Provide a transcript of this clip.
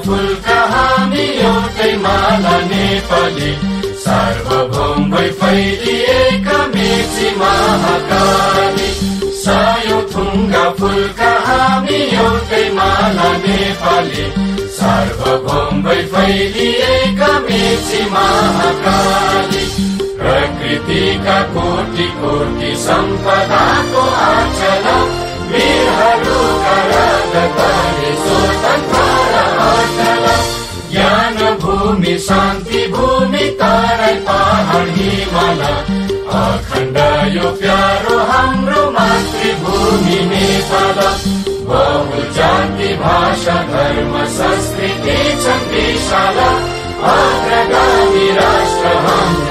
फुलका हामी एउटै माला नेपाली, सार्वभौम भई फैलिएका मेची महाकाली। सयौं थुङ्गा फुलका हामी एउटै माला नेपाली, सार्वभौम भई फैलिएका मेची महाकाली। प्रकृतिका कोटि कोटि सम्पदाको आचल, वीरहरूका रगतले स्वतन्त्र अटल। ज्ञान भूमि शान्ति भूमि तराई पहाड हिमाल, अखण्ड यो प्यारो हाम्रो मातृभूमि नेपाल। बहु जाति भाषा धर्म संस्कृति छन् विशाल, अग्रगामी राष्ट्र हाम्रो